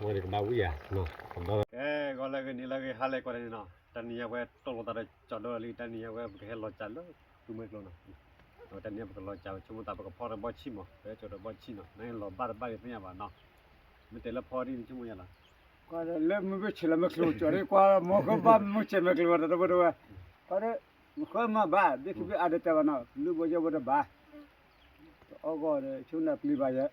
ဝဲဒၣ်ကဘၣ်ဝံၣ်ယၤ, ကဲ ဂီၤလၢအဂ့ၤ နံၤလၢအဂ့ၤ ဟါလၢအဂ့ၤ ကွၢ်တနံၤနီၤ, တနံၤအံၤဝဲ တိၢ်လိာ်သးဒီးကၠီၤဒိၣ်လံ, တနံၤအံၤဝဲ ပကဟဲလီၤစၢၤလၢ သူမှဲကျိနီၤ, အဝဲတနံၤအံၤ ပကလီၤစၢၤ ပဆိကမိၣ်သး ပကဖီတဘီဆံမး, ပဟဲကၠီၤတဘီဆံနီၤ, နလီၤဘၣ်တဘၣ်ဒ်သ့ၣ်ညါဘၣ်နီၤ, မ့ၢ်တဲလၢဖီဒ်န့ၣ် ဆိကမိၣ်ယါလီၤ, ကွၢ်လၢမ့ၢ်ဘၣ်ဆဲးလီၤ မ့ၢ်ကျိၤကၠီၤဒ်ကွၢ် မ့ၢ်ဃၢဘၣ် မ့ၢ်ဆဲးမ့ၢ်ကျိၤဝဲတဘိတဝဲ, ကွၢ်ဒီး မ့ၢ်ဃၢမၤဘၣ် ဘ့ၣ်ခံဘ့ၣ်အါဒီးတဲဘၣ်နီၤ, လူၢ်ဘိယဲၢ်ဘိတဘၣ် တအီၣ်ဂီၢ်ဒီး ဆိကမိၣ်ပျံၤဘၣ်ယဲ,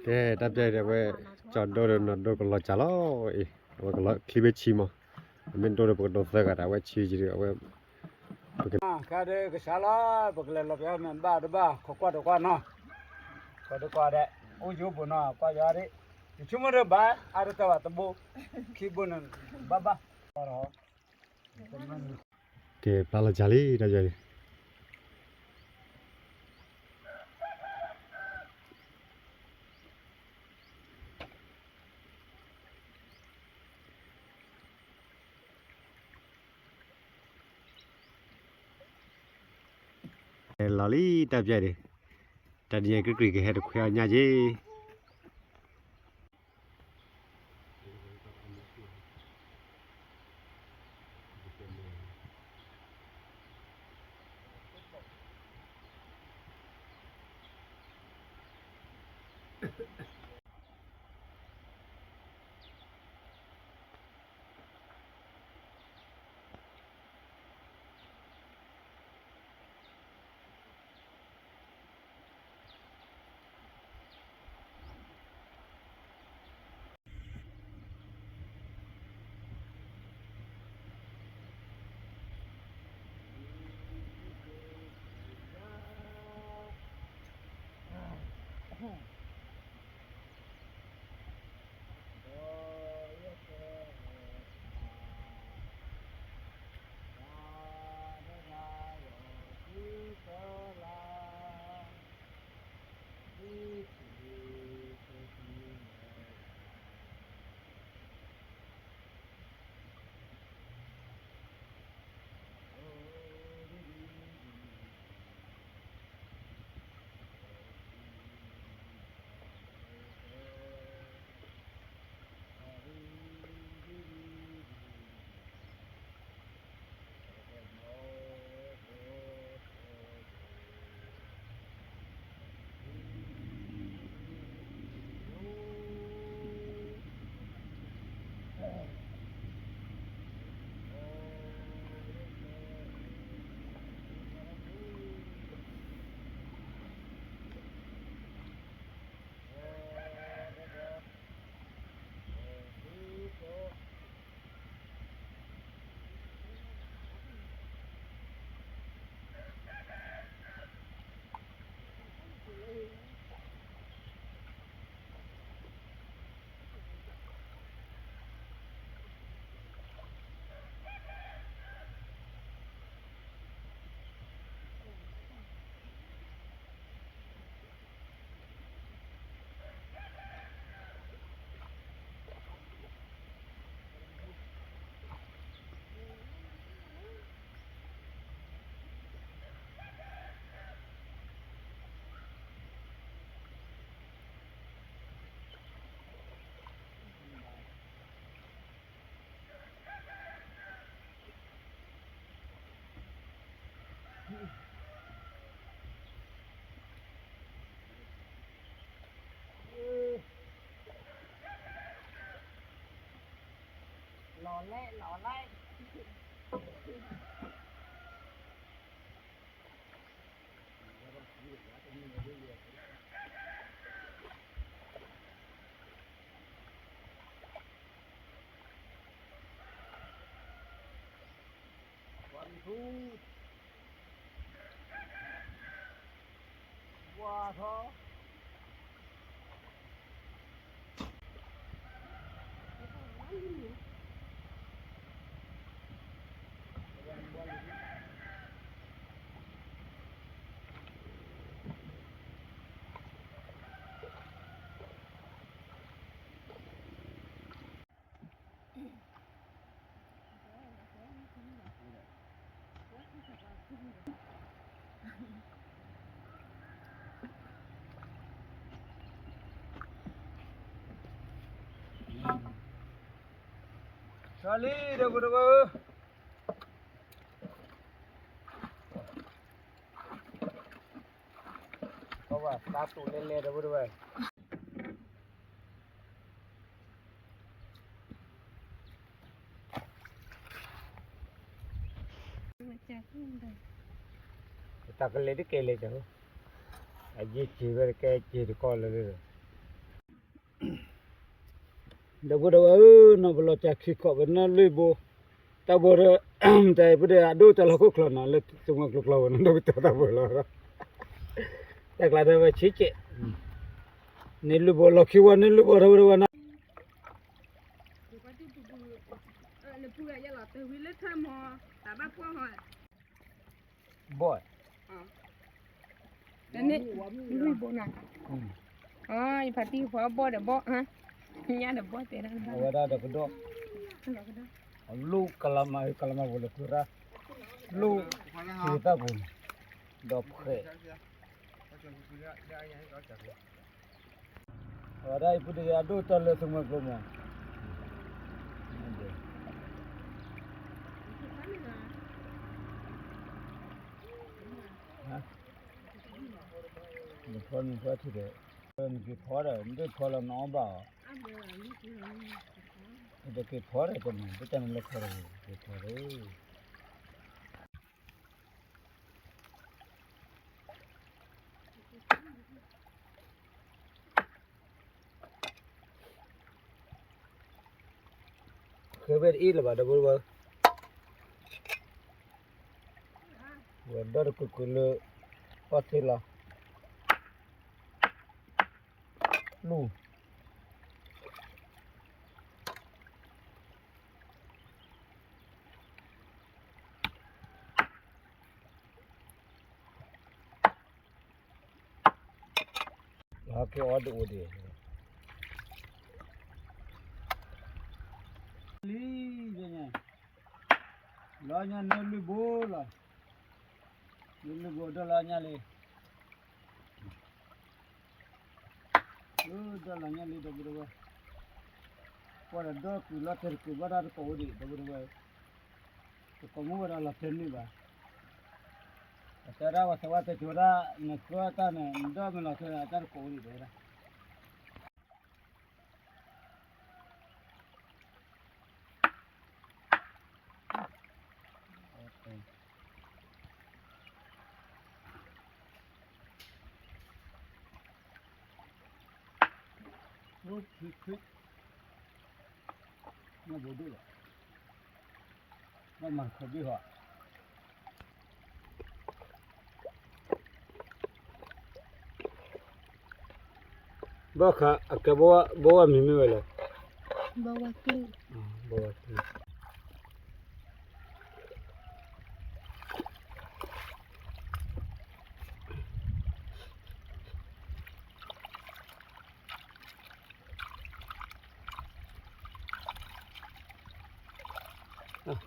ကဲ တၢ်ပျဲဒီး အဝဲ ကၠီၤဒိၣ်ဒီးနီၢ်ဒိၣ်ကလီၤစၢၤလီၤအံၤ, အဝဲကလီၤချံဘ့ၣ်ဆံမး, အမ့ၢ်ဒိၣ်ဒီး ပကဒိးသၢဂၤဒီး အဝဲဆံယံၤဒီး အဝဲ ပက ခါဒီးကစၢ်လီၤ ပကလဲၤလီၤပျီမ့ၢ်ဘၣ်တဘၣ် ခိးကွၢ်တကွၢ်နီၤ, ခိးတကွၢ်ဒီး အိၣ်ယိဘိနီၤ ကွၢ်ယၤဒ်, ယဆိကမိၣ်ဒီးဘၣ် အါတတၢ်ဘၣ်တဘိ, ခံဘိန့ၣ် ဘၣ်ဘၣ် ကဲ ဖျါလီၤစၢၤလံ တၢ်ယၤလံ လီၤလံ တၢ်ပျဲဒံး, တၢ်ဒ်ညါကကြံးကဟဲတခွဲအီၣ်ညၣ်က့ၤ လီၤလဲၣ်လီၤလဲၣ် ပှၤအံၤထူ ပှၤထီ ပှၤအံၤထူ လံ ဒီပုၢ်ဒီဝဲၢ်ဧၢ, ကဘၣ်သးတူၢ်လဲၤလဲၤ ဒီပုၢ်ဒီဝဲၢ်, တၢ်ကလဲၤတကဲလဲၤကၢ်, အယ့ၢ်စံးဝဲတကဲစံးတကီၢ်လၢာ်လၢာ် ဒီပုၢ်ဒီဝဲၢ်ဧၢ, နီၢ်ပလီၢ်စၢ်ခံခီၣ်ပနၢ်လွံၢ်ဘိ, တၢ်ဘိဒီး တၢ်အံၤပဒိၣ်အဒိၣ်တၢ်လီၢ်ခိၣ်ချီနီၤ လၢသုးမီၤကျိၤကျိၤဝဲနီၤ ဒီးကတၢၢ်တၢ်ဘိလီၤ, တၢ်ကျါဒီးဝဲဆံးကဲး, န့ၢ်လွံၢ်ဘိလီၢ်ခံဝဲ န့ၢ်လွံၢ်ဘိဒီပုၢ်ဒီဝဲၢ်နီၤ ဘီၣ်, လွံၢ်ဘိနီၤ, ယဖါတံၢ်ဖီဘီၣ်ဒီးဘီၣ်, ညၣ်ဒီးဘီၣ်တဲဒၣ်, အဝဲဒၣ်ဒီးကဒီး, အလူၢ်ကလၤမၤ ကလၤမၤပူၤလၢကုရၢ်, လူၢ်ကုတၢ်ပူၤန့ၣ်, ဒီးဖှဲး အဝဲဒၣ်အံၤပဒိၣ်အဒိၣ်တၢ်လၢသုးမီၤကျိၤမး, နဖီနဖီထံဒီး, နက့ၤဖီဒီး နဒိၣ်ဖီလီၤနအီၣ်ဘၣ်အီၤ, နတက့ၤဖီဒီးတမ့ၢ် ဒ်တၢ်နလၢဖီဒီး က့ၤဖီဒီး ဃဲဝဲတအံၤလၢၤဘၣ် ဒီပုၢ်ဒီဝဲၢ်, ဝဲဒီတကုာ်ကုာ်လၢ အီၣ်သ့လီၤ, လူၢ် ဟဲက့ၤအီၣ်ဒ်အိၣ်ဒံး, လံ, လီၤညါန့ၣ်လွံၢ်ဘိလီၤ, လွံၢ်ဘိဒီးလီၤညါလံ, ဒီးလီၤညါလံ ဒီပုၢ်ဒီဝဲၢ်, ပှၤဒီးဒီကုာ်လီၤတဲာ်တကုာ်ဘၣ်တၢ်တကိးအိၣ်ဒံး ဒီပုၢ်ဒီဝဲၢ်, တကိးမုၢ်ဝဲဒၣ်လီၤတဲာ်န့ၢ်ဘၣ်, အတဲဒၣ်ဝဲသးဝဲတဲာ်ကၠိဒၣ် နဃၢတၢ်န့ၣ် နဒီမ့ၢ်လီၤတဲာ်တၢ်တကိးအိၣ်ဒံးတဲဝဲဒၣ် ဘၣ်မၤခီဘ့ၣ်ဟီ, ဘၣ်ဃးအကဲဘီဝါမံၤမ့ၢ်ဝဲလဲၣ်, ဘီဝါကျုၢ်, ဘီဝါကျုၢ်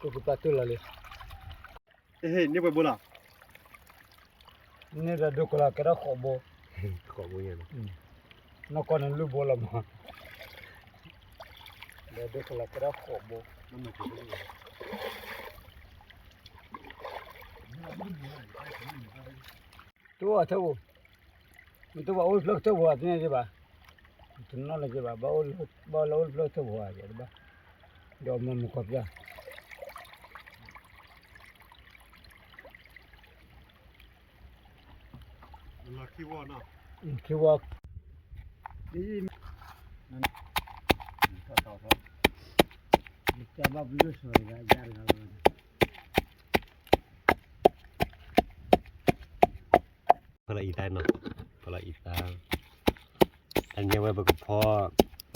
ကပာ်တုၤလီၤလံ, ဟ့ၣ်န့ၢ်ပှဲၤဘိလီၤ, န့ၣ်ဒီးဒိကလီၤကဲထီၣ်ဃိးဘိ, ဃိးဘိညါ, နီၢ်ကီၢ်န့ၣ်လွံၢ်ဘိလီၤမး, ဒီးဒိကလီၤကဲထီၣ်ဃိးဘိ, တအိၣ်အထၢၣ်ဘိ, မ့ၢ်တဘၣ်အိၣ်ဖျၢၣ်ကထၢၣ်ဘိအသ့ၣ်ညါက့ဘၣ်, တနီၤလၢက့ဘၣ်, ဘၣ်အိၣ်လၢအိၣ်ဖျၢၣ်ကထၢၣ်ဘိအယဲၢ်တဘၣ်, ဒီးမၤမုာ်ကီၢ်ပျၢ် ခံဝီ, ဖဲလီၤအံၤသါနီၤ, ဖဲလီၤအံၤသါ, တၢ်ညါဝဲပကဖီ,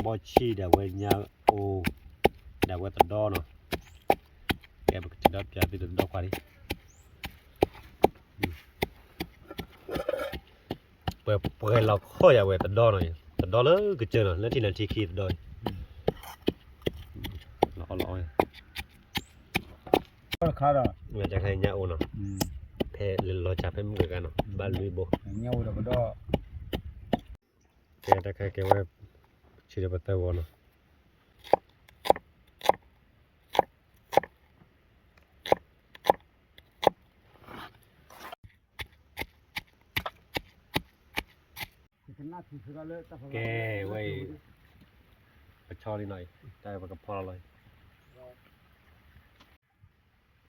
ဘီၣ်ဆံၣ်ဒၣ်ဝဲညါအိၣ်, ဒၣ်ဝဲတဒီနီၤ, ကဲပကထံၣ်ဒီးပျၢ်သုတဒီခွါလံ ပှဲၤလီၤခီၣ်ယၤဝဲတဒီနီၤ, တဒီလၢကစၢၢ်နီၤ, လၢထံၣ်နၤထံၣ်ခံတဒီ, လီၤအီၣ်လီၤအီၣ်, တခါဒီး, တခါညါအိၣ်နီၤ, ဖဲလီၤစၢ်ဖဲမုၢ်ကဂၤနီၤ, ဘၣ်လွံၢ်ဘိ, ညါအိၣ်ဒီးကဒီ, ကဲတခါကဲဝဲ, ဆံးဒီးပသၢဂီၤနီၤ. ကဲ, ဝဲအံၤ ပဆီလံနီၤအံၤ, တၢ်ပကဖီလီၤလီၤ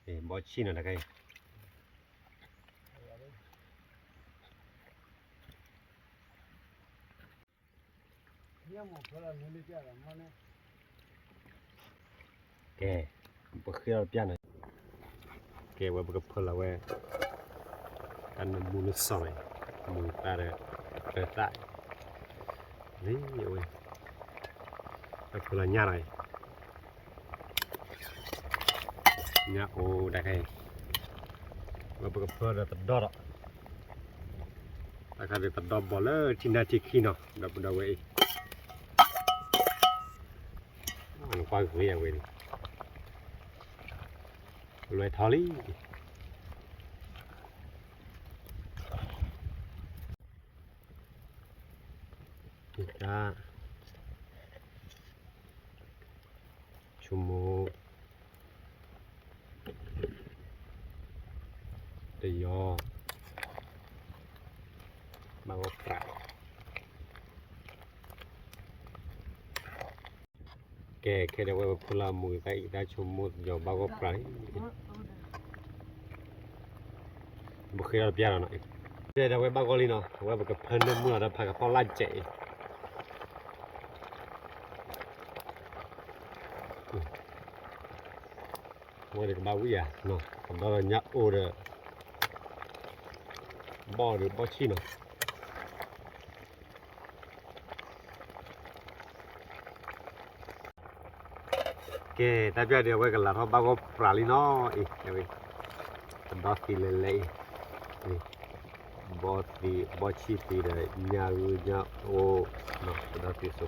အံၤ, ဘီဆံၣ်နီၤတခါအံၤ, ကဲ, ပဃ့အီၣ်တပျၢ်နီၤ, ကဲဝဲပကဖၢလီၤဝဲ, တၢ်နမူနစီၣ်န့ၣ်, မူတၢ်ဒီး, တၢ်, လံဝဲ, ပဖၢလီၤညၣ်နီၤအံၤ ညၣ်အိၣ်တခါအံၤ, ဝဲပကဖၢဒီးတဒီဒီး, တၢ်ခါဒီးတဒီဘီၣ်လၢထံနါထံခံနီၤ ဒီပုၢ်ဒီဝဲၢ်အံၤ, နကွၢ်ဂ့ၤအဝဲန့ၣ်, လွဲထီၣ်လံ ကါ, ဆိကမိၣ်, တယီၤ, ဘၣ်ဂီၢ်ပြး, ကဲခဲဒီးဝဲပဖၢလီၤမူဂ့ၤသးအံၤ တၢ်ဆိကမိၣ်တယီၤဘၣ်ဂီၢ်ပြးလံ ပဃ့ထီၣ်တပျၢ်လီၤနီၤ, ကဲဒီးဝဲဘၣ်ဂီၢ်လံနီၤ အဝဲပကဖၢနၢမုၢ်လီၤဒီးဖးကဖီၣ်လၢ်စဲးအံၤ, ဝဲဒီးကဘၣ်ဝံၣ်ယၤ, ကဒီဒီးညၣ်အိၣ်ဒီး, ဘီၣ်ဒီးဘီၣ်ဆံၣ်နီၤ ကဲ, တၢ်ပျၢ်ဒီးအဝဲကလၤထီၣ်ဘၣ်ဂီၢ်ပြးလံနီၤအံၤ, ကဒီသံလဲၤလဲၤအံၤ, ဘီသံ, ဘီဆံၣ်သံဒီးညၣ်ဂုၢ်ညၣ်အိၣ်, ကဒီသံစိးသး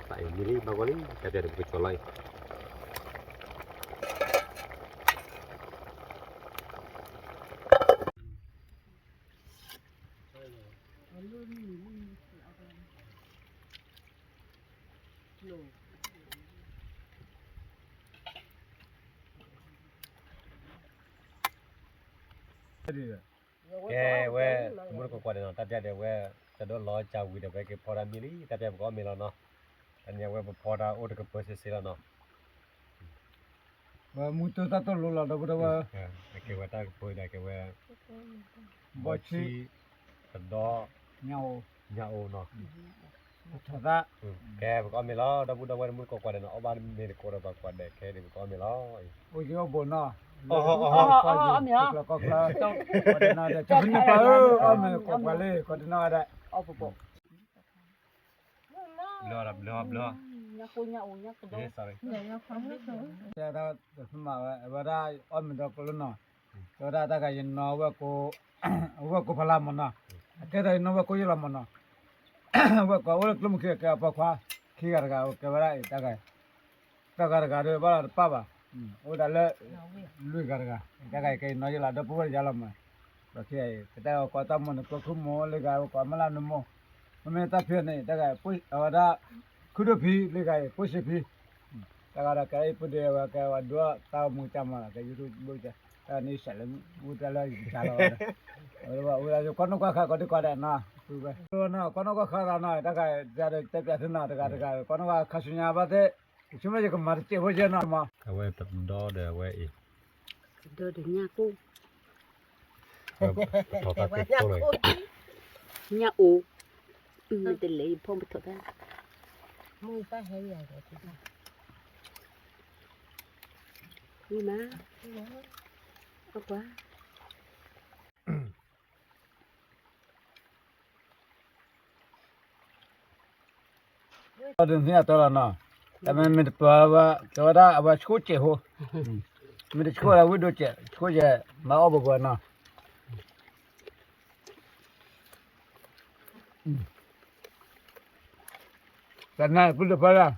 အံၤ မ့ၢ်လံဘၣ်ဂီၢ်လံ တၢ်ပျၢ်ဒီးပကကၠီၤလီၤအံၤ ကဲဝဲ, တမူတကိးကွၢ်ဒဲးနီၤ တၢ်ပျၢ်ဒီးဝဲ, တဒိၣ်လီၤကၢ်ဝံၤဒီးဝဲကဒိၣ်လီၤမံလံ တၢ်ပျၢ်ပကအီၣ်မ့ၤလီၤနီၤ, တနံၤအဝဲပဖီတၢ်အိၣ်တကပၢၤစ့စ့လီၤနီၤ, ဝဲမူတၢ်တၢ်တလိၤလီၤဒီပုၢ်ဒီဝဲၢ်, ကဲဝဲတၢ်ကပၢၤဒီး ကဲဝဲ, ဘီဆံၣ်, ကဒီ, ညၣ်အိၣ်, ညၣ်အိၣ်နီၤ, ပထီၣ်သၣ်, ကဲပကအီၣ်မ့ၤလီၤ ဒီပုၢ်ဒီဝဲၢ်တမူတကိးကွၢ်ဒဲးနီၤ အီၣ်ဘၣ်မ့ၤတကိးဒီးပှၤကွၢ်ဒဲးခဲဒီးပကအီၣ်မ့ၤလီၤ, အိၣ်က့ၤအိၣ်ဘိနီၤ, အီၣ်မ့ၤ, ကီၢ်ကျါ, ကီၢ်တနီၤဒီး ကၠီဖနံပၤဧၢ အီၣ်မ့ၤကိးကွၢ်လံ ကီၢ်တနီၤဒီး ဘျီဘျီဘျီ, တၢ်တမၤဝဲ အဝဲဒၣ်အီၣ်မ့ၤဒီးကလၢနီၤ, အဝဲဒၣ်တၢ်ဂၤယနီၤဝဲၢ်ကိ, အဝဲၢ်ကိဖီလာ်မ့ၢ်နီၤ, အကဲထီၣ်ယနီၤဝဲၢ်ကိယဲၢ်လီၤမ့ၢ်နီၤ, ဝဲၢ်ကိအိၣ်လၢကျိမုၢ်ခံကဲအပိာ်ခွါ, ခံဂၤတဂၤကဲဝဲဒၣ်အံၤတၢ်ဂၤ တဂၤတဂၤဒီးဘၣ်လီၤတပၣ်ဘၣ်, အိၣ်ဒၣ်လၢ, လွံၢ်ဂၤတဂၤ, တၢ်ဂၤအံၤကဲယနီၤယဲၢ်လီၤ ဒီပုၢ်ဝဲၢ်တယါလီၤမး, ဒီးခဲအံၤ ကတဲအီၤကိးတၢ်မိၢ်န့ၣ် ကိးခုမိၢ်လၢဂၤ ကိးမ့ၢ်လၢနမိၢ်, မ့မ့ၢ်တၢ်ဖံန့ၣ် တၢ်ဂၤအံၤ အဝဲဒၣ်, ခုဒိၣ်ဖံလၢဂၤအံၤ ပိၢ်စ့ဖံ, တၢ်ဂၤဒီးကဲအံၤပဒဲဝဲကဲဝဲဒိၣ်တၢ်အိၣ်မူကၢ်မးလီၤ ကဲယိထူၣ်ဘၣ်ကဲ, တၢ်န့ၣ်စးလၢ, အိၣ်တၢ်လၢယကၢ်လီၤ, အဝဲဒၣ်ကိးနီၢ်ကွၢ်ခါကိးဒံကိးဒဲးနီၤ, ဝဲ, ကိးနီၢ်ကွၢ်ခါသးနီၤ တၢ်ဂၤအံၤ တဲပျးသုနီၤ တဂၤတဂၤ ကိးနီၢ်ကွၢ်ခါဆူညါဘၣ်သ့ၣ် ကဆိကမိၣ်ယကမၤတစဲးဖိကဲနီၤမး, အဝဲတဒီဒီးအဝဲအံၤ, တဒီဒီးညၣ်ကိၢ်, ပထီၣ်သၣ်ကိၢ်ကိၢ်လီၤ, ညၣ်အိၣ်, မ့ၢ်တလဲၤယဖီၣ်ပထီၣ်သၣ်, မ့ၢ်တၢ်ဟဲယၤဒီး, မ့ၢ်မး, အကွၢ် အီၤဒုးန့ၢ်အတၢ်လီၤနီၤ, တမ့ၢ်မ့ၢ်တပၢၤဝဲ တဲဝဲဒၣ်အဝဲဆှိၣ်စဲးဖိ, မ့ၢ်တဆှိၣ်လၢဝံၣ်ဒိၣ်စဲး ဆှိၣ်စဲး မၤအီၣ်ပပှၤနီၤ, တနၤပူၤတဖၣ်လၢ မ့ၢ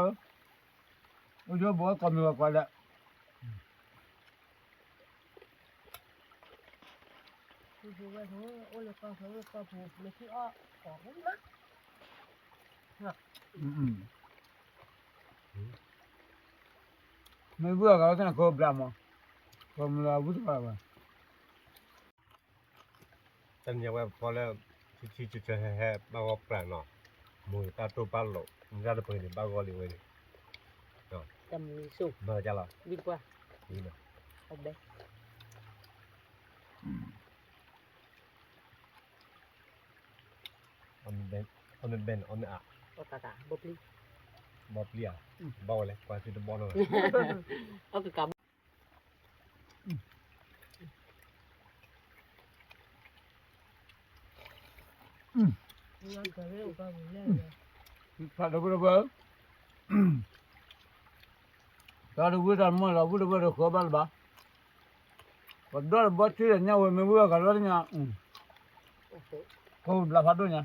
်မးဒီပုၢ်ဒီဝဲၢ်, အိၣ်ယိဘိးကိးမံၤဝဲကွၢ်ဒီး, မ့ၢ်ဘုၣ်အဂၤဝဲသနာ်က့ဘျါမး, ကိးမံၤလၢအဝံၣ်တပှၤဘၣ်, တၢ်ညါဝဲဖီလၢ ဆံဆံဆၢဆၢဟဲဟဲဘၣ်ဂီၢ်ပြးနီၤ, မိၢ်တၢ်တိၢ်ဘၣ်လိာ် မ့ၢ်တၢ်တပှဲၤန့ၣ်ဘၣ်ဂီၢ်လံဝဲန့ၣ်, တၢ်မံၤစိၣ် မၤလီၤ, ဝံၣ်ပှၢ်, အဘဲ အမ့ၢ်ဘဲၣ် အမ့ၢ်အါ, ဘီပျံၤ, ဘီပျံၤဧါ, ဘီဝဲလဲၣ် ကွၢ်သုတဘီနီၤ, အကကး ဖးတဝ့ၢ်တဝ့ၢ်, တၢ်တဝ့ၢ်တၢ်မီၢ်လီၤ ဝ့ၢ်တဝ့ၢ်တဃၢဘၣ်လၢၤဘၣ်, ပဒီတဘီထံဒီးညၣ်ဝဲမ့ၢ်ဝ့ၢ်ဂၤလီၤတညါ, ကိးဘျါဖးဒိၣ်ညါ,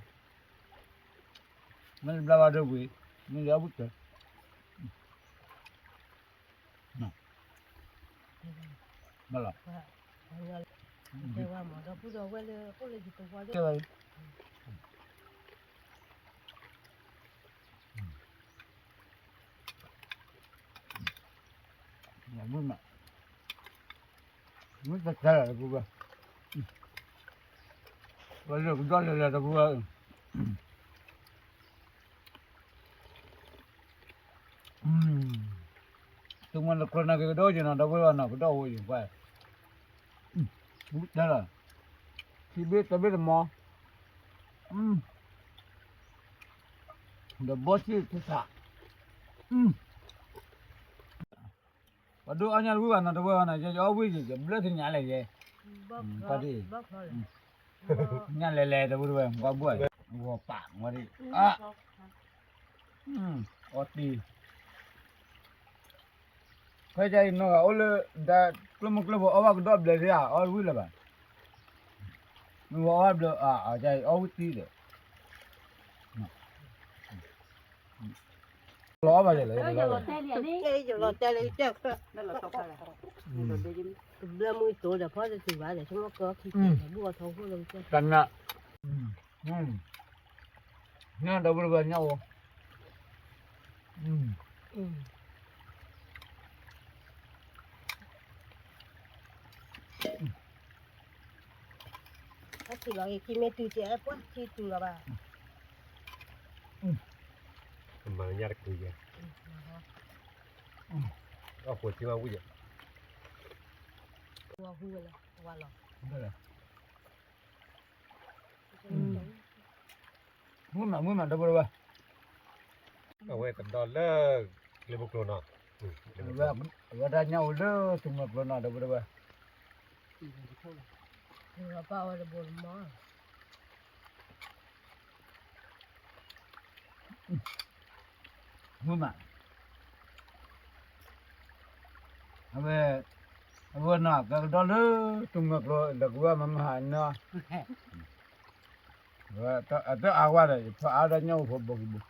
မ့ၢ်ဘျါဖးဒိၣ်ဝံၤ, မ့ၢ်လၢအပူၤတၢၢ် ဘၣ်လီၤ, မ့ၢ်တၢ်တၢ်လၢတပူၤဘၣ်, ဝဲလၢကဒီးလဲၤလဲၤတပူၤဘၣ် သုးမီၤလၢကျိနၤက့ၤကဒီးက့ၤနီၤ ဒီပုၢ်ဝဲၢ်နီၤ ကဒီးဝဲယံၤကွၢ်, တၢ်လီၤ, ထံဘ့ၣ်တဘ့ၣ်တမီၤ, ဒီးဘီထံထံဆး, ပှၤဒိၣ်အါညါတဝံၣ်ဘၣ်နီၤ တဝဲဘၣ်နီၤ ယအီၣ်ဝံၣ်ယံၤ ယဘျၢထံညါလဲၣ်ယဲ, ပှၤဒ်, ညါလဲၤလဲၤတဝဲတဝဲ ပှၤဘှီ, ဂီၤပာ်ဝဲဒ်, အီၣ်တံၢ် ဖဲယအံၤနီၢ်ဂၤအိၣ်လၢ ဒၣ်ကျိမုၢ်ကျိဖိအီၣ်ဘၣ်ကဒီးဘျဲးသ့ဧါ အီၣ်တဝံၣ်လၢၤဘၣ်, မ့ၢ်ဝဲအီၣ်ဘျဲး အီၣ်ဝံၣ်တံၢ်ဒီး လီၤအီၣ်ဘၣ်ယဲၢ်လီၤ, တဘျီမုၢ်တိၤဒီးဖီတတုၤဘၣ်ဒီး ဆိကမိၣ်ကီခံက့ၤ ဘူၣ်အီၤထီခိၣ်လၢကစၢၢ် တၢ်နး, ညၣ်ဒီပုၢ်ဝဲၢ်ညၣ်အိၣ်, အထံလီၤက့ၤခံမ့ၢ်တုၤကဲပှၢ်ထံတုၤလီၤဘၣ်, မၤညၣ်တကုၤယဲၢ်, အဃိထံမၤဝံၣ်ယဲၢ်, ဝါဟူဝဲလၢဝါလီၤ မုၢ်မးမုၢ်မးဒီပုၢ်ဝဲၢ်, အဝဲကဒီးလၢ ကျဲပူၤကျိနီၤ, အဝဲဒၣ်ညၣ်အိၣ်လၢသုးမီၤကျိနီၤဒီပုၢ်ဝဲၢ်, ပာ်ဝဲတဘိလမီၤ မုၢ်မး, အဝဲ, အဝဲနီၤ ကဲကဒီးလၢ သုးမီၤကျိ ဒီးကဝဲၢ်မၤမဟါနီၤ, အတအါဝဲဒီး ယဖီအါဒၣ်ညၣ်အိၣ်ဖိဘိကဘိ,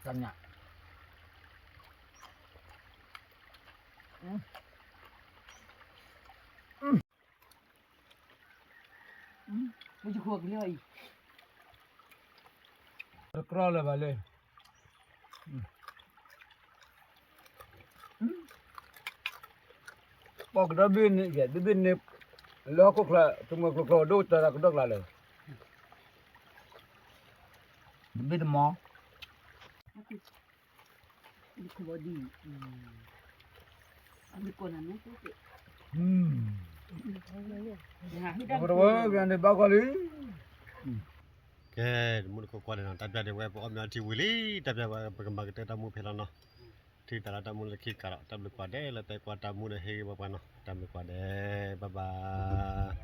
တၢ်ညၣ် တကြီလၢၤဘၣ်လၢ ပှၤကဒီးဘ့ၣ်န့ၣ် ယဲ ဘ့ၣ်ဘ့ၣ်န့ၣ် လၢဟီၣ်ခိၣ်ချၢ သုးမီၤကျိကျိ ဒိၣ်ကတၢၢ်တၢ်ကဒီးကျါလၢ တဘ့ၣ်တမီၤ ပဝဲကန့ၣ်ဘၣ်ကွၢ်လံ, ကဲ, တမူတကိးကွၢ်န့ၣ်နီၤ တၢ်ပျၢ်ဒံးဝဲ ပအီၣ်မ့ၤအီထံဝံၤလံ, တၢ်ပျၢ်ဝဲ ပကမၤကတၢၢ်တၢ်မူဖဲလီၤနီၤ, ထံၣ်သးလၢတၢ်မူလၢခံကးဒီး တၢ်ဘျုးကွၢ်ဒဲးလၢတဲကွၢ်တၢ်မူဒီးဟ့ၣ်ဂံၢ်ဘါပှၤနီၤ, တၢ်ဘျုးကွၢ်ဒဲး bye bye.